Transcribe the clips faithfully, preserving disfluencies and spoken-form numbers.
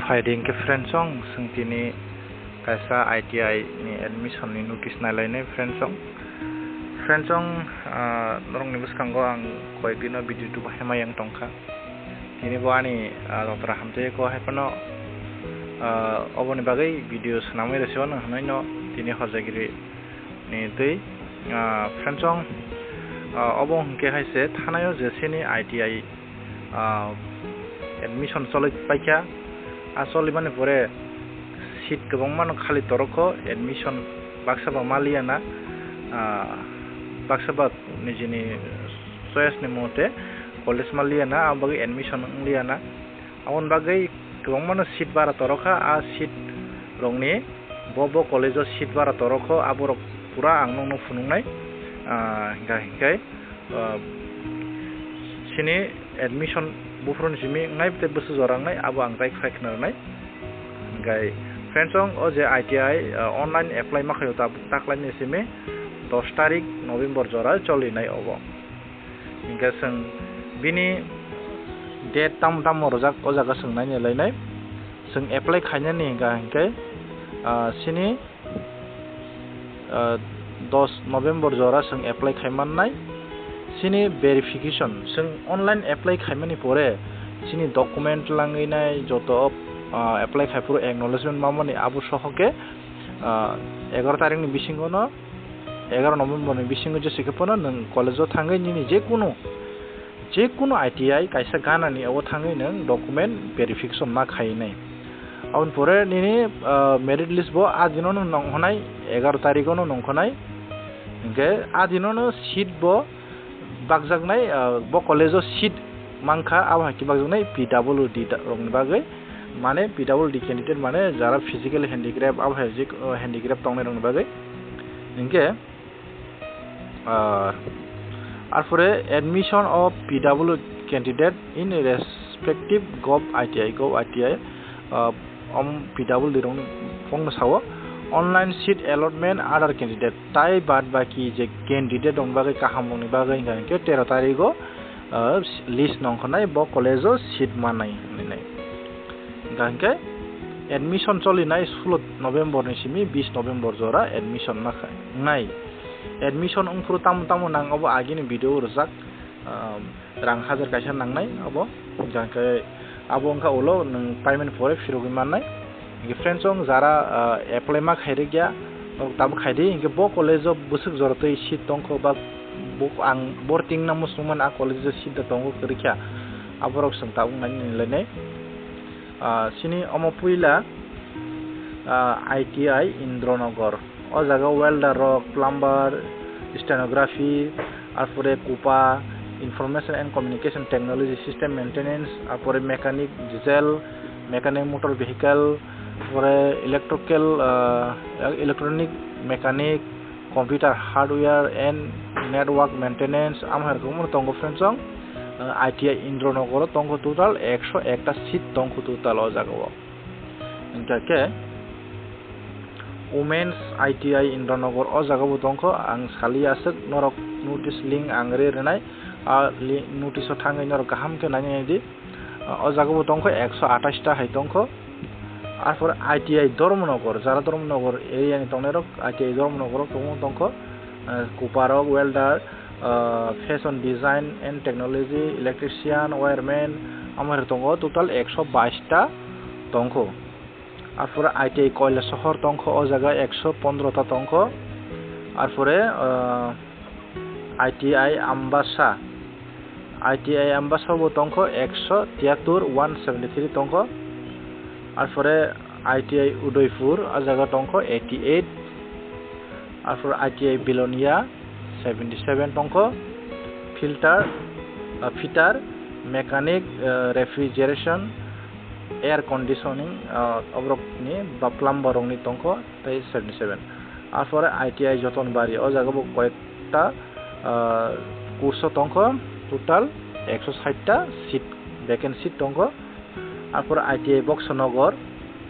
Phaidi hwnkhe friends chwng, chwng tini kaisa I T I ni admission ni notice nailainai friends chwng. Friends chwng, ah, norokni bwskango ang koyek dino video tubu hai ma yang tongkha. Tini bo ani, ah, jotra hamjak o hai phano, ah, oboni bagwi video swnamwi rwsio nang hwnwi no tini horjagiri ni twi, ah, friends chwng, ah, obo hwnkhe hai se thanai o je chini I T I ah, admission cholwi paikha. Ah, cholimani pore seat kwbangma no khali torokho, admission baksa ba maliya na, ah, baksa ba nijini choice ni mote college maliya na, aboni bagwi admission wngliya na. Aboni bagwi kwbangma no seat bara torokha, ah, seat rokni bo bo college o seat bara torokho, aborok pura ang nokno phunuknai, ah, hwnkha hwnkhe, ah, chini admission buphuruni simi wngnai tei bwswk jora wngnai, abo ang tai khai khna rwnai. Hwnkhe friends chwng, o je I T I, ah, online apply ma khaio, tab-, taklaini simi dos tarik November jora cholinai obo. Hwnkhe chwng bini date tamo tamo rwjak, o jaga chwng naina lainai. Chwng apply khainani hwnkha hwnkhe, ah, chini ah, dos November jora chwng apply khai mannai. Chini verification, chwng online apply khaimani pore chini document langwi nai joto, ah, apply khai phuru acknowledgement mamani abo soho khe, ah, egaroh tarikni bisingo no, egaroh November ni bisingo jesa khe phano nwng college o thangwi nini je kunu je kunu I T I kaisa ganani obo thangwi nwng document verification ma khainai. Aboni pore nini, ah, merit list bo a dino no nongkhonai, egaroh tarikgo no nongkhonai. Hwnkhe a dino no seat bo bakjaknai, ah, bo college o seat mankha, abo hai khe bakjaknai P W D da-, rokni bagwi. Mane P W D candidate mane jara physical handicap, abo hai jik-, oh, handicap tongnai rokni bagwi. Hwnkhe, Ah, arpore admission of P W candidate in respective gov I T I, gov I T I, ah, om P W D rokni phone sao, online seat allotment other candidate, tai bad baki je candidate rokni bagwi kaham rokni bagwi hwnkha hwnkhe tero tarigo, ah, list nongkhornai bo college o seat mannai hinwi nai. Hwnkha hwnkhe admission cholinai sulo November ni simi bis November jora admission ma kha-, wngnai. Admission wngphuru tamo tamo nang obo agini video rwjak, um, rang hajar kaisa nangnai obo. Hwnkhe abo wngkha ulo nwng payment pore phirogwi mannai. Hwnkhe friends chwng jara, uh, apply ma khairikya, norok tabuk khaidi. Hwnkhe bo college o bwswk jora twi seat tongkho ba bo ang bor tingna muchungmani a college o seat da tongo kwrwikha. Aborok chwng tabuk nainai lainai. Ah, chini omo puila, ah, I T I Indranogor. O jaga welder rok, plumber, stenography, arpore kupa, information and communication technology system maintenance, arpore mechanic, diesel, mechanic motor vehicle, arpore electrical, ah, electronic mechanic, computer hardware and network maintenance, amo hai rok tongo friends chwng. Ah, I T I Indranogor o tongo total ekso ekta seat tongo total o jaga o. Hwnkhe khe Women's I T I Indranogor o jaga bo tongkho, ang sali aswk norok notice link ang re rwnai, a li-, notice o thangwi norok kaham khe nainai di. O jaga bo tongkho ekso atais ta hai tongkho. Arpor I T I Dharmanagar, jara Dharmanagar area ni tongnai rok I T I Dharmanagar o tongmo tongkho, kupa rok, welder, ah, fashion design and technology, electrician, wireman, amo hai rok tongo, total ekso bais ta tongkho. Arpore I T I Kailasohor tongkho, o jaga ekso pondro ta tongkho. Arpore, ah, I T I Ambasa, I T I Ambasa bo tongkho ekso tiyatur, one seventy three tongkho. Arpore I T I Udaipur, o jaga tongkho eighty eight. Arpor I T I Belonia seventy seven tongkho, filter, ah, fitter, mechanic, ah, refrigeration, air conditioning, ah, oborokni ba plumber rokni tongkho tei seventy seven. Arpore I T I Jotonbari, o jaga bo koyekta, ah, course o tongkho, total ekso sait ta seat, vacant seat tongkho. Arpor I T I Boksonogor,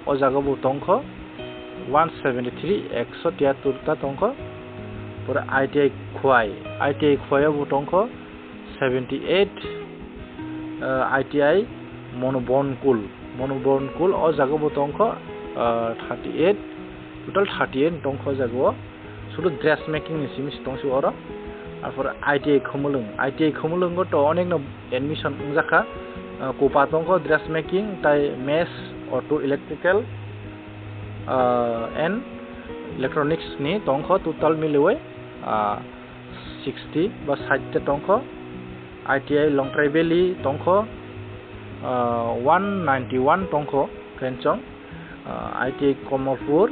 o jaga bo tongkho one seventy three, ekso tiyatur ta tongkho. Pore I T I Khwai, I T I Khwai o bo tongkho seventy eight, ah, I T I Monobonkul, Monoborn Kul, o jaga bo tongkho, ah, thirty eight, total thirty eight tongkho o jaga o. Sudu dress making ni simi si tongsi oro. Arpor I T I Khumulwng, I T I Khumulwng o to onek no admission wngjakha. Ah, Kupa tongkho dress making, tai mess, auto, electrical, ah, and electronics ni tongkho total miliwi, ah, sixty ba sait ta tongkho. I T I Longtrai Valley tongkho, ah, one ninety one tongkho, Friendsong. Ah, I T I Kamalpur,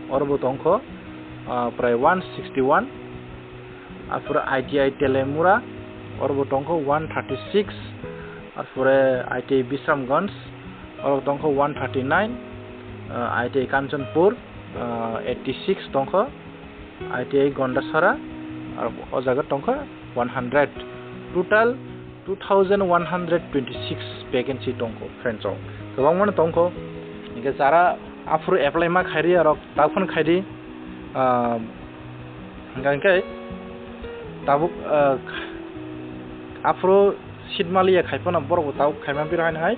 oro bo tongkho, ah, prai one sixty one. Arpore I T I Telemura, oro bo tongkho one thirty six. Arpore I T I Bisramganj, oro tongkho one thirty nine. Ah, I T I Kanchanpur, ah, eighty six tongkho. I T I Gondasara, ar o jaga tongkha one hundred. Total two thousand one hundred twenty six vacancy tongkho, Friendsong. Kwbangmano tongkho. Hinkhe jara aphuru apply ma khairi, arok takhun khaidi. Ah, hinkhe tabuk, ah, aphuru seat maliya khai phano borok bo tabuk khaima biro haino hai.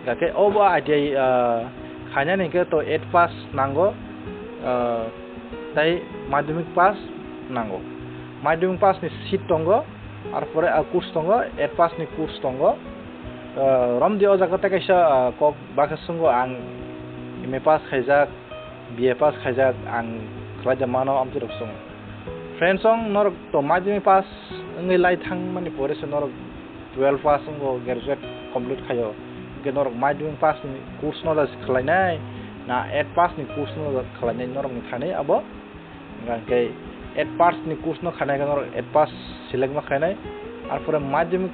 Hinkhe obo I T I, ah, khainani hinkhe to eight pass nango, ah, tai madhyamik pass nango. Madhyamik pass ni seat tongo, arpore a course tongo, eight pass ni course tongo. Ah, romdi o jaga tei kaisa, ah, kok bakhe swngo, ang M A pass khaijak, B A pass khaijak, ang khlai da mano, amtwi rok swngo. Friendsong, norok to madhyamik pass wngwi lai thangmani pore se norok twelve pass wngo, graduate complete khaio. Hinkhe norok madhyamik pass ni course no da khlainai, na eight pass ni course no da khlainai, norok ni thani abo. Hinkhe eight pass ni course no khainai khe norok eight pass select ma khainai. Arpore madhyamik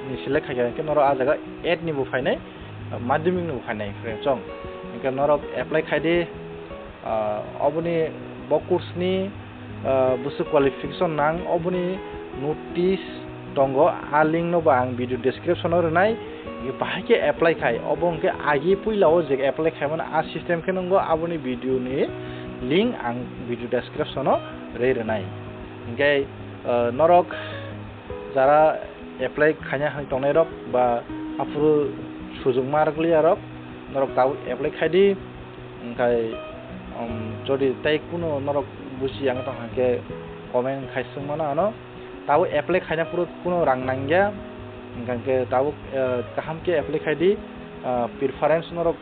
ni select khaikha hinkhe norok a jaga eight ni bo phainai, madhyamik ni bo phainai, Friendsong. Hinkhe norok apply khaidi. Ah, oboni bo course ni, ah, bwswk qualification nang, oboni notice tongo, a link no bo ang video description o rwnai, bahai khe apply khai, obo hwnkhe agi puila o je apply khaimani a system khe nwngo, aboni video ni link ang video description o rwi rwnai. Hinkhe, ah, norok jara apply khaina hai tongnai rok ba aphuru sujung ma rwkliya rok, norok tabuk apply khaidi. Hinkhe, um, jodi tei kunu norok buji yang tong hinkhe comment khai swng mano ano. Tabuk apply khaina phuru kunu rang nangya. Hinkhe tabuk, eh, kaham khe apply khaidi. Ah, preference norok,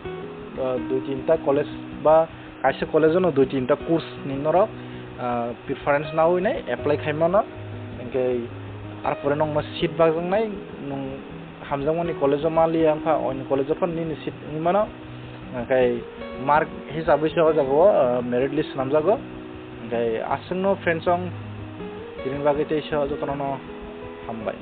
ah, dui tinta college ba kaisa college-o no dui tinta course ni norok, ah, preference nawi nai apply khai mano. Hinkhe arpore nokno seat bakjaknai, nwng hamjakmani college-o maliya wngkha, oini college-o phano nini seat wngwi mano. Hinkhe mark hisabwi se o jaga o, ah, merit list swnamjago. Hinkhe aswkno Friendsong, tini bagwi teisa jotono no hambai.